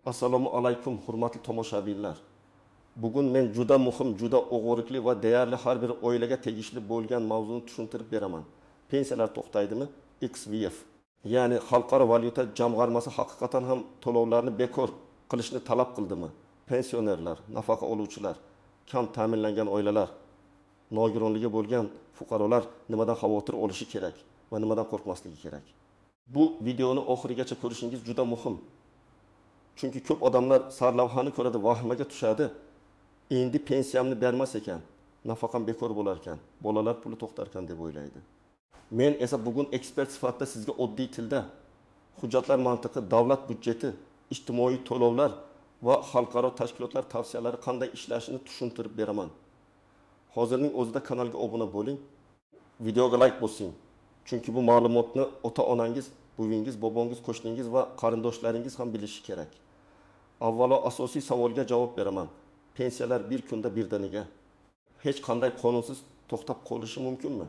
Assalomu alaykum, hurmatli tomoshabinlar. Bugun men juda muhim, juda og'riqli va deyarli har bir oilaga tegishli bo'lgan mavzuni tushuntirib beraman. Pensiyalar to'xtaydimi? XVF. Ya'ni Xalqaro valyuta jamg'armasi haqiqatan ham to'lovlarni bekor qilishni talab qildimi? Pensionerlar, nafaqa oluvchilar, kam ta'minlangan oilalar, nogironligi bo'lgan fuqarolar nimadan xavotir olishi kerak va nimadan qo'rqmasligi kerak? Bu videoni oxirigacha ko'rishingiz juda muhim. Chunki ko'p odamlar sarlavhani ko'radi, vahimaga tushadi. Endi pensiyamni bermas ekan, nafaqam bekor bo'lar ekan, bolalar puli to'xtar ekan deb o'ylaydi. Men esa bugun ekspert sifatida sizga oddiy tilda hujjatlar mantiqi, davlat byudjeti, ijtimoiy to'lovlar va xalqaro tashkilotlar tavsiyalari qanday ishlashini tushuntirib beraman. Hozirning o'zida kanalga obuna bo'ling, videoga like bosing. Chunki bu ma'lumotni ota-onangiz, buvingiz, bobongiz, qo'shningiz va qarindoshlaringiz ham bilishi kerak. Avvalo asosiy savolga javob beraman. Pensiyalar bir kunda birdaniga hech qanday qonunsiz to'xtab qolishi mumkinmi?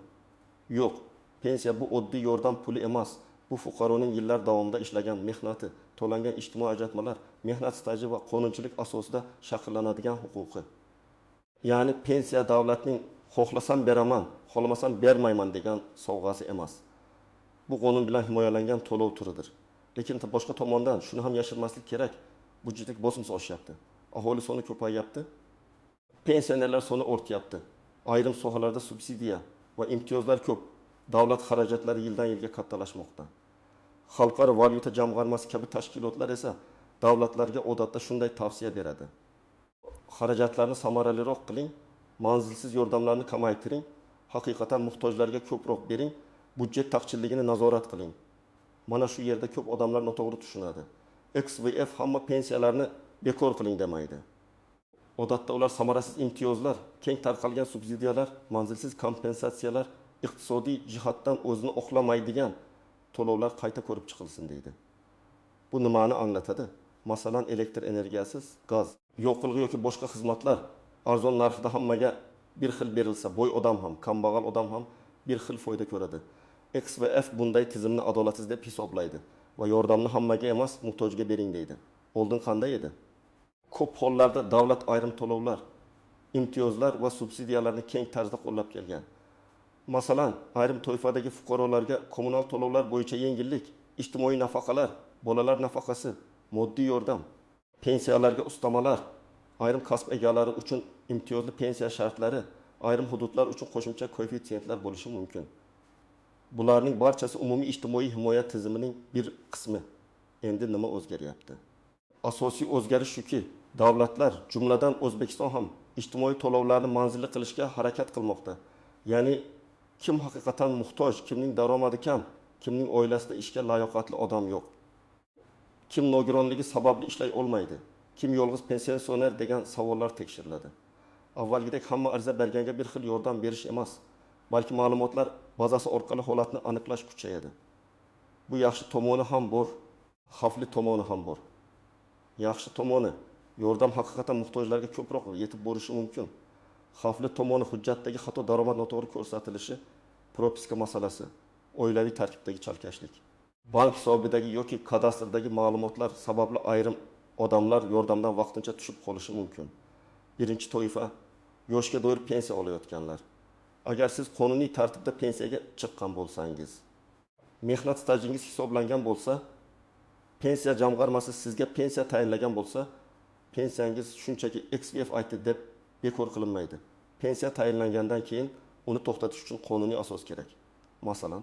Yo'q. Pensiya bu oddiy yordam puli emas. Bu fuqaroning yillar davomida ishlagan mehnati, to'langan ijtimoiy ajratmalar, mehnat staji va qonunchilik asosida shakllanadigan huquqi. Ya'ni pensiya davlatning xohlasam beraman, xohlamasam bermayman degan sovg'asi emas. Bu qonun bilan himoyalangan to'lov turidir. Lekin boshqa tomondan shuni ham yashirmaslik kerak. Byudjetga bosim oshyapti. Aholi soni ko'payyapti. Pensionerlar soni ortyapti. Ayrim sohalarda subsidiya va imtiyozlar ko'p. Davlat xarajatlari yildan yilga kattalashmoqda. Xalqaro valyuta jamg'armasi kabi tashkilotlar esa davlatlarga odatda shunday tavsiya beradi. Xarajatlarni samaraliroq qiling, manzilsiz yordamlarni kamaytiring, haqiqatan muhtojlarga ko'proq bering, byudjet taqchilligini nazorat qiling. Mana shu yerda ko'p odamlar noto'g'ri tushunadi. XVF hamma pensiyalarni bekor qiling demaydi. Odatda ular samarasiz imtiyozlar, keng tarqalgan subsidiyalar, manzilsiz kompensatsiyalar, iqtisodiy jihatdan o'zini oqlamaydigan to'lovlar qayta ko'rib chiqilsin deydi. Bu nimani anglatadi? Masalan, elektr energiyasi, gaz, yoqilg'i yoki boshqa xizmatlar arzon narxda hammaga bir xil berilsa, boy odam ham, kambag'al odam ham bir xil foyda ko'radi. XVF bunday tizimni adolatsiz deb hisoblaydi va yordamni hammaga emas, muhtojga bering deydi. Oldin qanday edi? Ko'p hollarda davlat ayrim to'lovlar, imtiyozlar va subsidiyalarni keng tarzda qo'llab kelgan. Masalan, ayrim toifadagi fuqarolarga kommunal to'lovlar bo'yicha yengillik, ijtimoiy nafaqalar, bolalar nafaqasi, moddiy yordam, pensiyalarga ustamalar, ayrim kasb egalari uchun imtiyozli pensiya shartlari, ayrim hududlar uchun qo'shimcha koeffitsiyentlar bo'lishi mumkin. Bularning barchasi umumiy ijtimoiy himoya tizimining bir qismi. Endi nima o'zgaryapti? Asosiy o'zgarish shuki, davlatlar, jumladan O'zbekiston ham ijtimoiy to'lovlarni manzilli qilishga harakat qilmoqda. Ya'ni kim haqiqatan muhtoj, kimning daromadi kam, kimning oilasida ishga layoqatli odam yo'q, kim nogironligi sababli ishlay olmaydi, kim yolg'iz pensioner degan savollar tekshiriladi. Avvalgidek hamma ariza berganga bir xil yordam berish emas, balki ma'lumotlar bazasi orqali holatni aniqlash kuchayadi. Bu yaxshi tomoni ham bor, xavfli tomoni ham bor. Yaxshi tomoni, yordam haqiqatan muhtojlarga ko'proq yetib borishi mumkin. Xavfli tomoni, hujjatdagi xato, daromad noto'g'ri ko'rsatilishi, propiska masalasi, oilaviy tarkibdagi chalkashlik. Bank hisobidagi yoki kadastrdagi ma'lumotlar sababli ayrim odamlar yordamdan vaqtincha tushib qolishi mumkin. Birinchi toifa, yoshga doir pensiya olayotganlar. Agar siz qonuniy tartibda pensiyaga chiqqan bo'lsangiz, mehnat stajingiz hisoblangan bo'lsa, pensiya jamg'armasi sizga pensiya tayinlagan bo'lsa, pensiyangiz shunchaki XVF aytdi deb bekor qilinmaydi. Pensiya tayinlangandan keyin uni to'xtatish uchun qonuniy asos kerak. Masalan,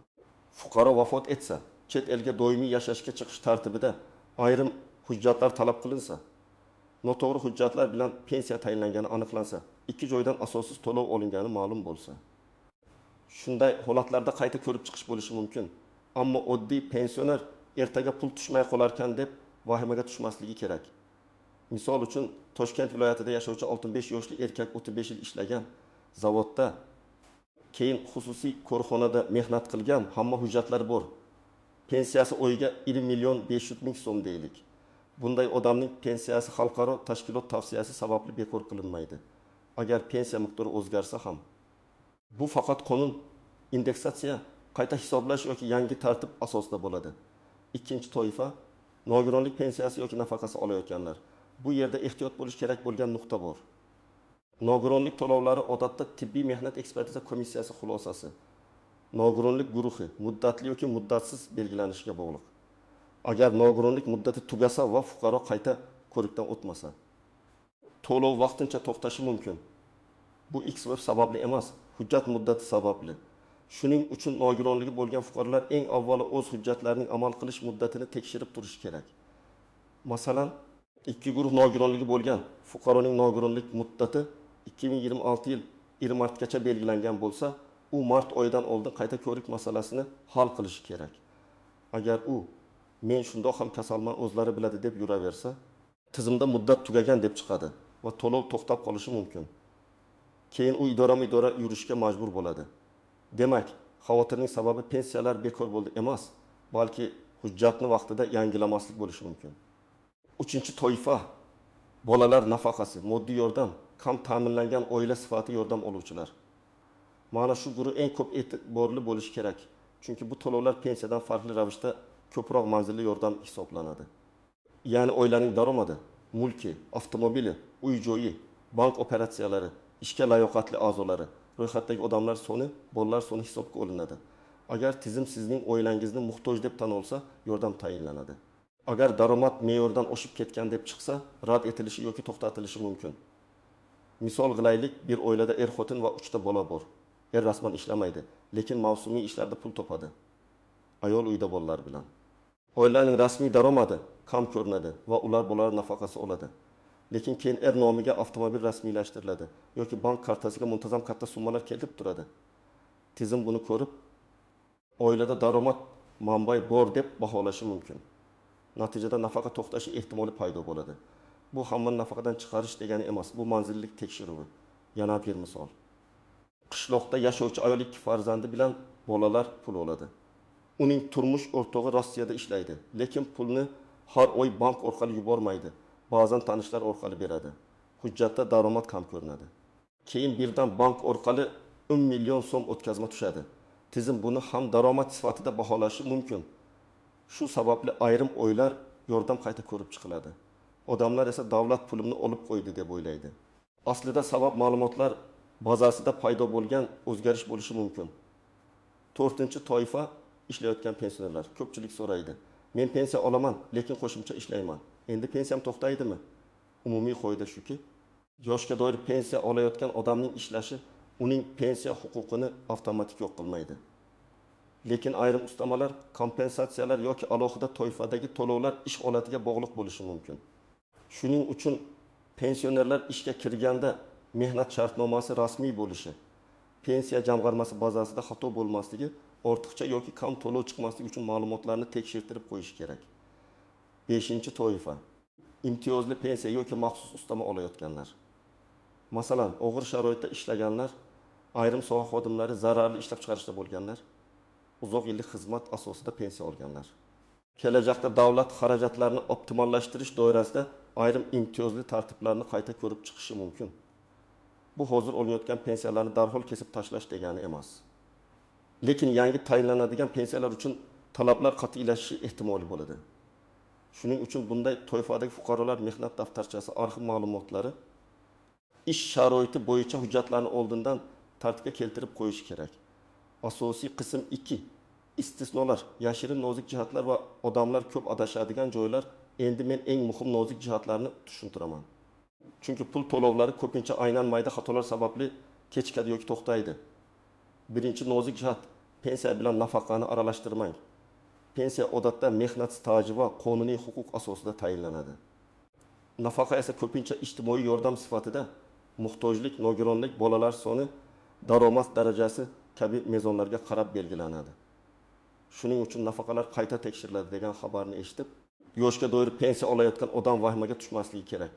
fuqaro vafot etsa, chet elga doimiy yashashga chiqish tartibida ayrim hujjatlar talab qilinsa, noto'g'ri hujjatlar bilan pensiya tayinlangani aniqlansa, ikki joydan asossiz to'lov olingani ma'lum bo'lsa, shunday holatlarda qayta ko'rib chiqish bo'lishi mumkin. Ammo oddiy pensioner ertaga pul tushmay qolarkan deb vahimaga tushmasligi kerak. Misol uchun, Toshkent viloyatida yashovchi 65 yoshli erkak 35 yil ishlagan zavodda, keyin xususiy korxonada mehnat qilgan, hamma hujjatlari bor. Pensiyasi oyiga 1 million 500 ming so'm deylik. Bunday odamning pensiyasi xalqaro tashkilot tavsiyasi sababli bekor qilinmaydi. Agar pensiya miqdori o'zgarsa ham. Bu faqat qonun, indeksatsiya, qayta hisoblash yoki yangi tartib asosida bo'ladi. Ikkinchi toifa Nogironlik pensiyasi yoki nafaqasi olayotganlar. Bu yerda ehtiyot bo'lish kerak bo'lgan nuqta bor. Nogironlik to'lovlari odatda tibbiy mehnat ekspertiza komissiyasi xulosasi, nogironlik guruhi, muddatli yoki muddatsiz belgilanishiga bog'liq. Agar nogironlik muddati tugasa va fuqaro qayta ko'rikdan o'tmasa, to'lov vaqtincha to'xtashi mumkin. Bu XVF sababli emas, hujjat muddati sababli. Shuning uchun nogironligi bo'lgan fuqarolar eng avvalo o'z hujjatlarining amal qilish muddatini tekshirib turishi kerak. Masalan, ikki guruh nogironligi bo'lgan fuqaroning nogironlik muddati 2026 yil 1 martgacha belgilangan bo'lsa, u mart oyidan oldin qayta ko'rik masalasini hal qilishi kerak. Agar u men shundoq ham kasalman, o'zlari biladi deb yuraversa, tizimda muddat tugagan deb chiqadi va to'lov to'xtab qolishi mumkin. Keyin u idorama-idora yurishga majbur bo'ladi. Demak, xavotirning sababi pensiyalar bekor bo'ldi emas, balki hujjatni vaqtida yangilamaslik bo'lishi mumkin. Uchinchi toifa bolalar nafaqasi, moddiy yordam, kam ta'minlangan oila sifati yordam oluvchilar. Mana shu guruh eng ko'p e'tiborli bo'lishi kerak. Chunki bu to'lovlar pensiyadan farqli ravishda ko'proq manzilli yordam hisoblanadi. Ya'ni oilaning daromadi, mulki, avtomobili, uy-joyi, bank operatsiyalari, ishga layoqatli a'zolari, ro'yxatdagi odamlar soni, bolalar soni hisobga olinadi. Agar tizim sizning oilangizni muhtoj deb tan olsa, yordam tayinlanadi. Agar daromad me'yordan oshib ketgan deb chiqsa, rad etilishi yoki to'xtatilishi mumkin. Misol qilaylik, bir oilada er-xotin va 3 ta bola bor. Er rasman ishlamaydi, lekin mavsumiy ishlarda pul topadi. Ayol uyda bolalar bilan. Oilaning rasmiy daromadi kam ko'rinadi va ular bolalar nafaqasi oladi. Lekin keyin er nomiga avtomobil rasmiylashtiriladi yoki bank kartasiga muntazam katta summalar kelib turadi. Tizim buni ko'rib, oilada daromad manbai bor deb baholashi mumkin. Natijada nafaqa to'xtashi ehtimoli paydo bo'ladi. Bu hammani nafaqadan chiqarish degani emas, bu manzillik tekshiruvi. Yana bir misol. Qishloqda yashovchi ayol 2 farzandi bilan bolalar pul oladi. Uning turmush o'rtog'i Rossiyada ishlaydi, lekin pulni har oy bank orqali yubormaydi. Ba'zan tanishlar orqali beradi. Hujjatda daromad kam ko'rinadi. Keyin birdan bank orqali 10 million so'm o'tkazma tushadi. Tizim buni ham daromad sifatida baholashi mumkin. Shu sababli ayrim oylar yordam qayta ko'rib chiqiladi. Odamlar esa davlat pulimni olib qo'ydi deb o'ylaydi. Aslida sabab ma'lumotlar bazasida paydo bo'lgan o'zgarish bo'lishi mumkin. 4-chi toifa ishlayotgan pensionerlar. Ko'pchilik so'raydi. Men pensiya olaman, lekin qo'shimcha ishlayman. Endi pensiyam to'xtaydimi? Umumiy qoida shuki, yoshga doir pensiya olayotgan odamning ishlashi uning pensiya huquqini avtomatik yo'q qilmaydi. Lekin ayrim ustamalar, kompensatsiyalar yoki alohida toifadagi to'lovlar ish holatiga bog'liq bo'lishi mumkin. Shuning uchun pensionerlar ishga kirganda mehnat shartnomasi rasmiy bo'lishi, pensiya jamg'armasi bazasida xato bo'lmasligi, ortiqcha yoki kam to'lov chiqmasligi uchun ma'lumotlarni tekshirtirib qo'yish kerak. 5-chi toifa imtiyozli pensiya yoki maxsus ustama olayotganlar. Masalan, og'ir sharoitda ishlaganlar, ayrim soha xodimlari zararli ishlab chiqarishda bo'lganlar, uzoq yillik xizmat asosida pensiya olganlar. Kelajakda davlat xarajatlarini optimallashtirish doirasida ayrim imtiyozli tartiblarni qayta ko'rib chiqishi mumkin. Bu hozir olinayotgan pensiyalarni darhol kesib tashlash degani emas. Lekin yangi tayinlanadigan pensiyalar uchun talablar qat'iylashishi ehtimoli bo'ladi. Shuning uchun bunday toifadagi fuqarolar mehnat daftarchasi, arxiv ma'lumotlari, ish sharoiti bo'yicha hujjatlarni oldindan tartibga keltirib qo'yish kerak. Asosiy qism 2. Istisnolar, yashirin nozik jihatlar va odamlar ko'p adashadigan joylar. Endi men eng muhim nozik jihatlarni tushuntiraman. Chunki pul to'lovlari ko'pincha aynan mayda xatolar sababli kechikadi yoki to'xtaydi. Birinchi nozik jihat, pensiya bilan nafaqani aralashtirmang. Pensiya odatda mehnat staji va qonuniy huquq asosida tayinlanadi. Nafaqa esa ko'pincha ijtimoiy yordam sifatida muhtojlik, nogironlik, bolalar soni, daromad darajasi kabi mezonlarga qarab belgilanadi. Shuning uchun nafaqalar qayta tekshiriladi degan xabarni eshitib, yoshga doir pensiya olayotgan odam vahimaga tushmasligi kerak.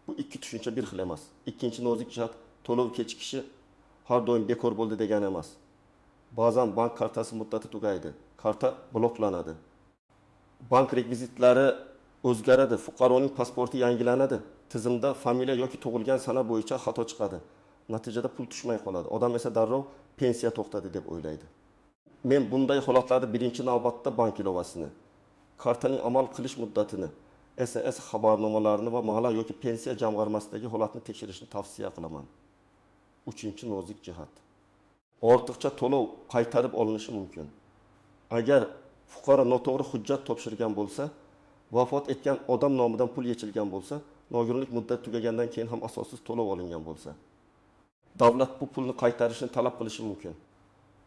Bu ikki tushuncha bir xil emas. Ikkinchi nozik jihat, to'lov kechikishi har doim bekor bo'ldi degani emas. Ba'zan bank kartasi muddati tugaydi, karta bloklanadi. Bank rekvizitlari o'zgaradi, fuqaroning pasporti yangilanadi, tizimda familiya yoki tug'ilgan sana bo'yicha xato chiqadi. Natijada pul tushmay qoladi. Odam esa darrov pensiya to'xtadi deb o'ylaydi. Men bunday holatlarda birinchi navbatda bank ilovasini, Kartaning amal qilish muddatini, SMS xabarnomalarini va mahalla yoki pensiya jamg'armasidagi holatni tekshirishni tavsiya qilaman. Uchinchi nozik jihat. Ortiqcha to'lov qaytarib olinishi mumkin. Agar fuqaro noto'g'ri hujjat topshirgan bo'lsa, vafot etgan odam nomidan pul yechilgan bo'lsa, nogironlik muddati tugagandan keyin ham asossiz to'lov olingan bo'lsa, davlat bu pulni qaytarishni talab qilishi mumkin.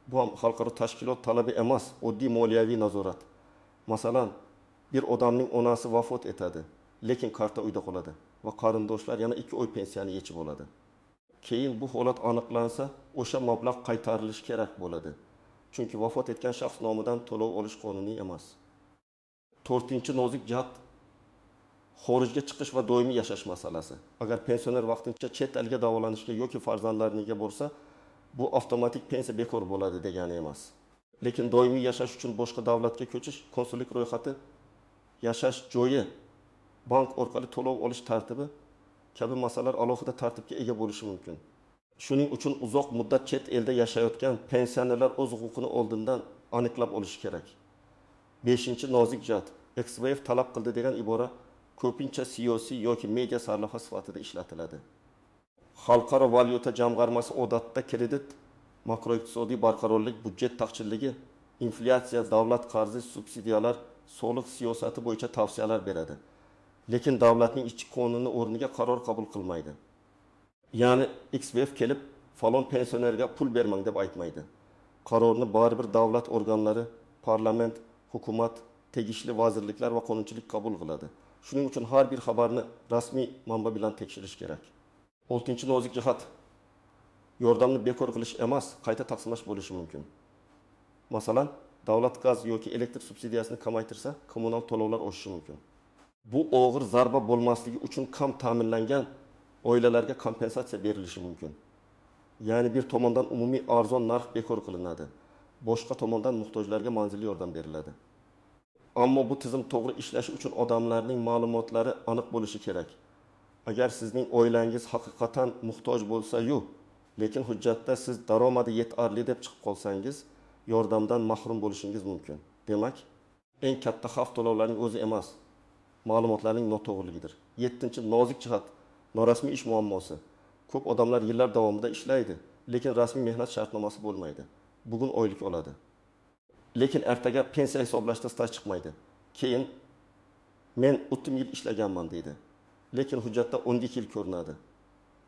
Bu ham xalqaro tashkilot talabi emas, oddiy moliyaviy nazorat. Masalan, bir odamning onasi vafot etadi, lekin karta uyda qoladi va qarindoshlar yana 2 oy pensiyani yechib oladi. Keyin bu holat aniqlansa, o'sha mablag' qaytarilishi kerak bo'ladi. Chunki vafot etgan shaxs nomidan to'lov olish qonuniy emas. To'rtinchi nozik jihat xorijga chiqish va doimiy yashash masalasi. Agar pensioner vaqtincha chet elga davolanishga yoki farzandlarinikiga borsa, bu avtomatik pensiya bekor bo'ladi degani emas. Lekin doimiy yashash uchun boshqa davlatga ko'chish, konsullik ro'yxati, yashash joyi, bank orqali to'lov olish tartibi kabi masalalar alohida tartibga ega bo'lishi mumkin. Shuning uchun uzoq muddat chet elda yashayotgan pensionerlar o'z huquqini oldindan aniqlab olishi kerak. Beshinchi nozik jihat, XVF talab qildi degan ibora ko'pincha siyosiy yoki media sarlavha sifatida ishlatiladi. Xalqaro valyuta jamg'armasi odatda kredit, makroiqtisodiy barqarorlik, budjet taqchilligi, inflyatsiya, davlat qarzi, subsidiyalar, soliq siyosati bo'yicha tavsiyalar beradi. Lekin davlatning ichki qonuni o'rniga qaror qabul qilmaydi. Ya'ni XVF kelib falon pensionerga pul bermang deb aytmaydi. Qarorni baribir davlat organlari, parlament, hukumat, tegishli vazirliklar va qonunchilik qabul qiladi. Shuning uchun har bir xabarni rasmiy manba bilan tekshirish kerak. Oltinchi nozik jihat, yordamni bekor qilish emas, qayta taqsimlash bo'lishi mumkin. Masalan, davlat gaz yoki elektr subsidiyasini kamaytirsa, kommunal to'lovlar oshishi mumkin. Bu og'ir zarba bo'lmasligi uchun kam ta'minlangan oilalarga kompensatsiya berilishi mumkin. Ya'ni bir tomondan umumiy arzon narx bekor qilinadi, boshqa tomondan muhtojlarga manzilli yordam beriladi. Ammo bu tizim to'g'ri ishlashi uchun odamlarning ma'lumotlari aniq bo'lishi kerak. Agar sizning oilangiz haqiqatan muhtoj bo'lsa-yu, lekin hujjatda siz daromadi yetarli deb chiqib qolsangiz, yordamdan mahrum bo'lishingiz mumkin. Demak, eng katta xavf to'lovlarning o'zi emas, ma'lumotlarning noto'g'riligidir. Yettinchi nozik jihat, norasmiy ish muammosi. Ko'p odamlar yillar davomida ishlaydi, lekin rasmiy mehnat shartnomasi bo'lmaydi. Bugun oylik oladi. Lekin ertaga pensiya hisoblashda staj chiqmaydi. Keyin men 30 yil ishlaganman deydi. Lekin hujjatda 12 yil ko'rinadi.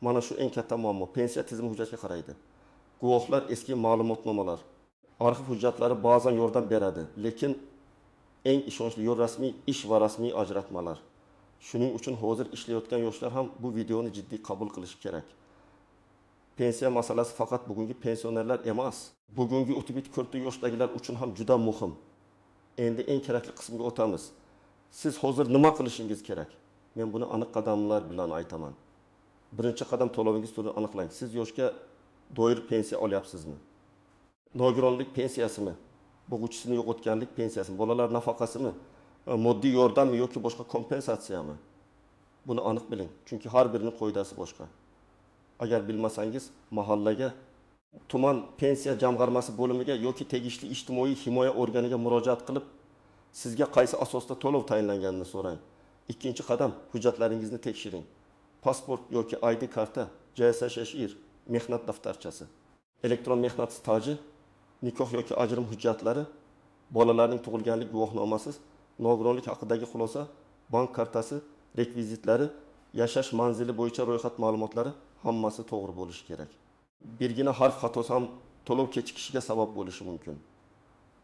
Mana shu eng katta muammo. Pensiya tizimi hujjatga qaraydi. Guvohlar, eski ma'lumotnomalar, arxiv hujjatlari ba'zan yordam beradi, lekin eng ishonchli yo'l rasmiy ish va rasmiy ajratmalar. Shuning uchun hozir ishlayotgan yoshlar ham bu videoni jiddiy qabul qilishi kerak. Pensiya masalasi faqat bugungi pensionerlar emas, bugungi 34 yoshdagilar uchun ham juda muhim. Endi eng kerakli qismga o'tamiz. Siz hozir nima qilishingiz kerak? Men buni aniq qadamlar bilan aytaman. Birinchi qadam, to'lovingiz turini aniqlang. Siz yoshga doir pensiya olyapsizmi? Nogironlik pensiyasimi? Bo'g'uvchisini yo'qotganlik pensiyasimi? Bolalar nafaqasimi? Moddiy yordammi yoki boshqa kompensatsiyami? Buni aniq biling, chunki har birining qoidasi boshqa. Agar bilmasangiz, mahallaga, tuman pensiya jamg'armasi bo'limiga yoki tegishli ijtimoiy himoya organiga murojaat qilib, sizga qaysi asosda to'lov tayinlanganini so'rang. Ikkinchi qadam, hujjatlaringizni tekshiring. Pasport yoki ID karta, JSSHR, mehnat daftarchasi, elektron mehnat staji, nikoh yoki ajrim hujjatlari, bolalarning tug'ilganlik guvohnomasi, nogironlik haqidagi xulosa, bank kartasi rekvizitlari, yashash manzili bo'yicha ro'yxat ma'lumotlari hammasi to'g'ri bo'lishi kerak. Birgina harf xatosi ham to'lov kechikishiga sabab bo'lishi mumkin.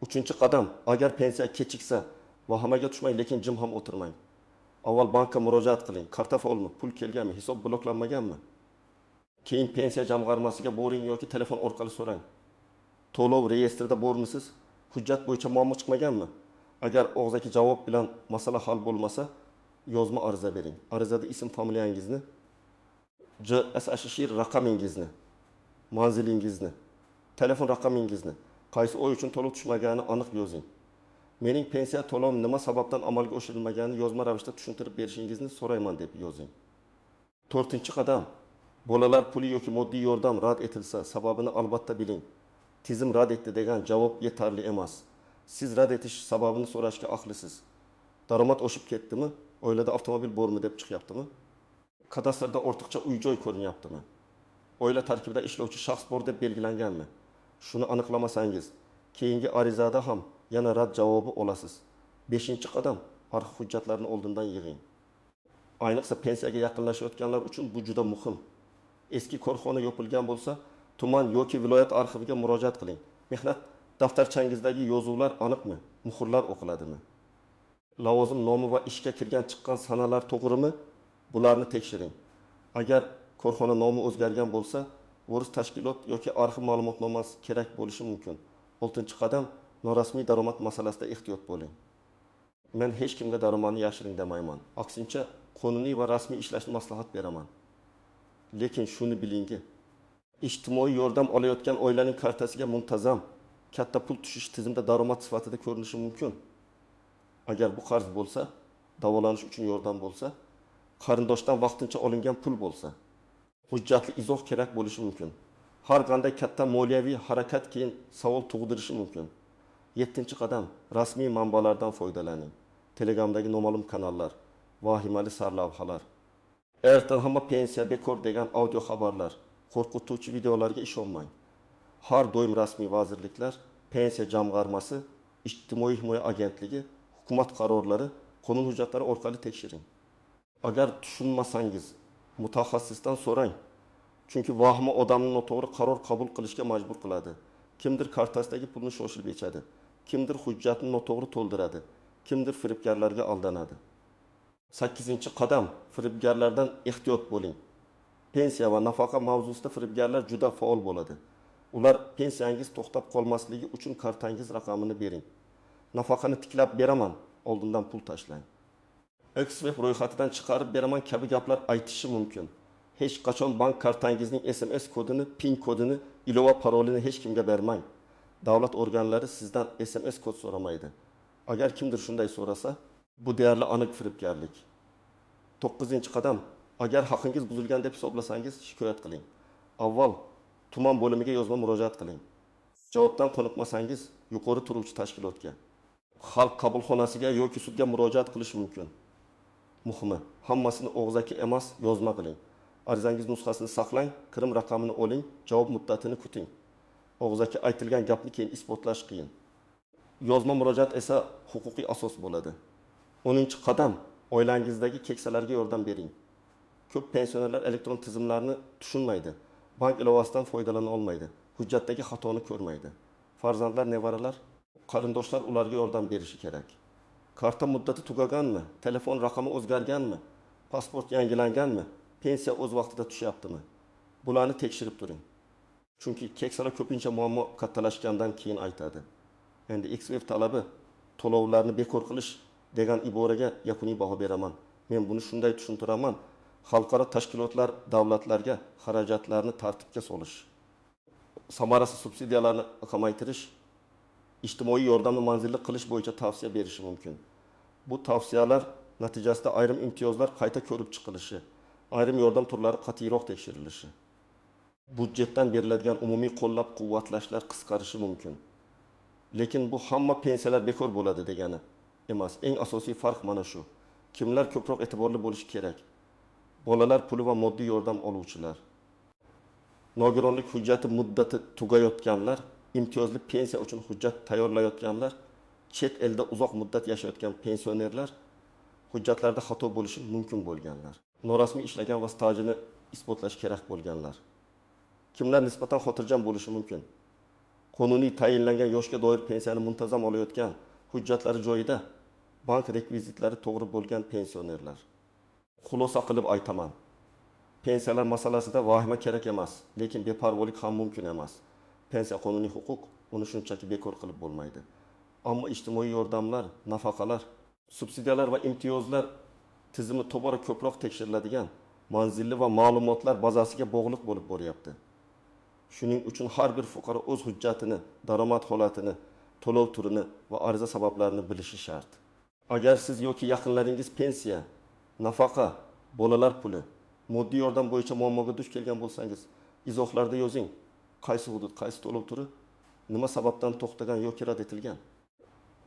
Uchinchi qadam, agar pensiya kechiksa, vahamaga tushmang, lekin jim ham o'tirmang. Avval bankka murojaat qiling. Karta faolmi, pul kelganmi, hisob bloklanmaganmi? Keyin pensiya jamg'armasiga boring yoki telefon orqali so'rang. To'lov reyestrida bormisiz? Hujjat bo'yicha muammo chiqmaganmi? Agar og'zaki javob bilan masala hal bo'lmasa, yozma ariza bering. Arizada ism, familiyangizni, JSSHR raqamingizni, manzilingizni, telefon raqamingizni, qaysi oy uchun to'lov tushmaganini aniq yozing. Mening pensiya to'lovim nima sababdan amalga oshirilmaganini yozma ravishda tushuntirib berishingizni so'rayman deb yozing. To'rtinchi qadam, bolalar puli yoki moddiy yordam rad etilsa, sababini albatta biling. Tizim rad etdi degan javob yetarli emas. Siz rad etish sababini so'rashga haqlisiz. Daromad oshib ketdimi? Oilada avtomobil bormi deb chiqyaptimi? Kadastrda ortiqcha uy-joy ko'rinyaptimi? Oila tarkibida ishlovchi shaxs bor deb belgilanganmi? Shuni aniqlamasangiz, keyingi arizada ham yana rad javobi olasiz. Beshinchi qadam: arxiv hujjatlarini oldindan yig'ing. Ayniqsa pensiyaga yaqinlashayotganlar uchun bu juda muhim. Eski korxona yopilgan bo'lsa, tuman yoki viloyat arxiviga murojaat qiling. Mehnat daftarchangizdagi yozuvlar aniqmi? Muhrlar o'qiladimi? Lavozim nomi va ishga kirgan chiqqan sanalar to'g'rimi? Bularni tekshiring. Agar korxona nomi o'zgargan bo'lsa, voris tashkilot yoki arxiv ma'lumotnomasi kerak bo'lishi mumkin. Oltinchi qadam: norasmiy daromad masalasida ehtiyot bo'ling. Men hech kimga daromadni yashiring demayman. Aksincha, qonuniy va rasmiy ishlashni maslahat beraman. Lekin shuni bilingki, ijtimoiy yordam olayotgan oilaning kartasiga muntazam katta pul tushishi tizimda daromad sifatida ko'rinishi mumkin. Agar bu qarz bo'lsa, davolanish uchun yordam bo'lsa, qarindoshdan vaqtincha olingan pul bo'lsa, hujjatli izoh kerak bo'lishi mumkin. Har qanday katta moliyaviy harakat keyin savol tug'dirishi mumkin. Yettinchi qadam: rasmiy manbalardan foydalaning. Telegramdagi noma'lum kanallar, vahimali sarlavhalar, ertan hamma pensiya bekor degan audio xabarlar, qo'rqituvchi videolarga ishonmang. Har doim rasmiy vazirliklar, pensiya jamg'armasi, ijtimoiy himoya agentligi, hukumat qarorlari, qonun hujjatlari orqali tekshiring. Agar tushunmasangiz, mutaxassisdan so'rang. Chunki vahima odamni noto'g'ri qaror qabul qilishga majbur qiladi. Kimdir kartasidagi pulni shoshilib yechadi, kimdir hujjatni noto'g'ri to'ldiradi, kimdir firibgarlarga aldanadi. Sakkizinchi qadam: firibgarlardan ehtiyot bo'ling. Pensiya va nafaqa mavzusida firibgarlar juda faol bo'ladi. Ular pensiyangiz to'xtab qolmasligi uchun kartangiz raqamini bering. Nafaqani tiklab beraman, oldindan pul tashlang. XVF ro'yxatidan chiqarib beraman kabi gaplar aytishi mumkin. Hech qachon bank kartangizning SMS kodini, PIN kodini, ilova parolini hech kimga bermang. Davlat organlari sizdan SMS kod so'ramaydi. Agar kimdir shunday so'rasa, bu deyarli aniq firibgarlik. To'qqizinchi qadam: agar haqingiz buzilgan deb hisoblasangiz, shikoyat qiling. Avval tuman bo'limiga yozma murojaat qiling. Javobdan qoniqmasangiz, yuqori turuvchi tashkilotga, xalq qabulxonasiga yoki sudga murojaat qilish mumkin. Muhimi, hammasini og'zaki emas, yozma qiling. Arizangiz nusxasini saqlang, kirim raqamini oling, javob muddatini kuting. Og'zaki aytilgan gapni keyin isbotlash qiyin. Yozma murojaat esa huquqiy asos bo'ladi. 10 qadam: oilangizdagi keksalarga yordam bering. Ko'p pensionerlar elektron tizimlarni tushunmaydi, bank ilovasidan foydalana olmaydi, hujjatdagi xatoni ko'rmaydi. Farzandlar, nevaralar, qarindoshlar ularga yordam berishi kerak. Karta muddati tugaganmi? Telefon raqami o'zgarganmi? Pasport yangilanganmi? Pensiya o'z vaqtida tushyaptimi? Bularni tekshirib turing. Chunki keksalar ko'pincha muammo kattalashgandan keyin aytadi. Endi XVF talabi to'lovlarni bekor qilish degan iboraga yakuniy baho beraman. Men buni shunday tushuntiraman. Xalqaro tashkilotlar davlatlarga xarajatlarni tartibga solish, samarasiz subsidiyalarni kamaytirish, ijtimoiy yordamni manzilli qilish bo'yicha tavsiya berishi mumkin. Bu tavsiyalar natijasida ayrim imtiyozlar qayta ko'rib chiqilishi, ayrim yordam turlari qat'iyroq tekshirilishi, budjetdan beriladigan umumiy qo'llab-quvvatlashlar qisqarishi mumkin. Lekin bu hamma pensiyalar bekor bo'ladi degani emas. Eng asosiy farq mana shu. Kimlar ko'proq e'tiborli bo'lishi kerak? Bolalar puli va moddiy yordam oluvchilar, nogironlik hujjati muddati tugayotganlar, imtiyozli pensiya uchun hujjat tayyorlayotganlar, chet elda uzoq muddat yashayotgan pensionerlar, hujjatlarda xato bo'lishi mumkin bo'lganlar, norasmiy ishlagan va stajini isbotlash kerak bo'lganlar. Kimlar nisbatan xotirjam bo'lishi mumkin? Qonuniy tayinlangan yoshga doir pensiyani muntazam olayotgan, hujjatlari joyida, bank rekvizitlari to'g'ri bo'lgan pensionerlar. Xulosa qilib aytaman. Pensiyalar masalasida vahima kerak emas, lekin beparvolik ham mumkin emas. Pensiya qonuniy huquq, uni shunchaki bekor qilib bo'lmaydi. Ammo ijtimoiy yordamlar, nafaqalar, subsidiyalar va imtiyozlar tizimi tobora ko'proq tekshiriladigan manzilli va ma'lumotlar bazasiga bog'liq bo'lib boryapti. Shuning uchun har bir fuqaro o'z hujjatini, daromad holatini, to'lov turini va ariza sabablarini bilishi shart. Agar siz yoki yaqinlaringiz pensiya, nafaqa, bolalar puli, moddiy yordam bo'yicha muammoga duch kelgan bo'lsangiz, izohlarda yozing. Qaysi hudud, qaysi to'lov turi, nima sababdan to'xtagan yoki rad etilgan.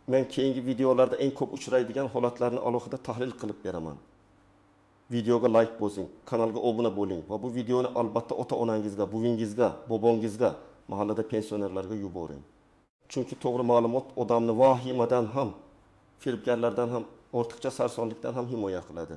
Men keyingi videolarda eng ko'p uchraydigan holatlarni alohida tahlil qilib beraman. Videoga like bosing, kanalga obuna bo'ling va bu videoni albatta ota-onangizga, buvingizga, bobongizga, mahallada pensionerlarga yuboring. Chunki to'g'ri ma'lumot odamni vahimadan ham, firibgarlardan ham, ortiqcha sarsonlikdan ham himoya qiladi.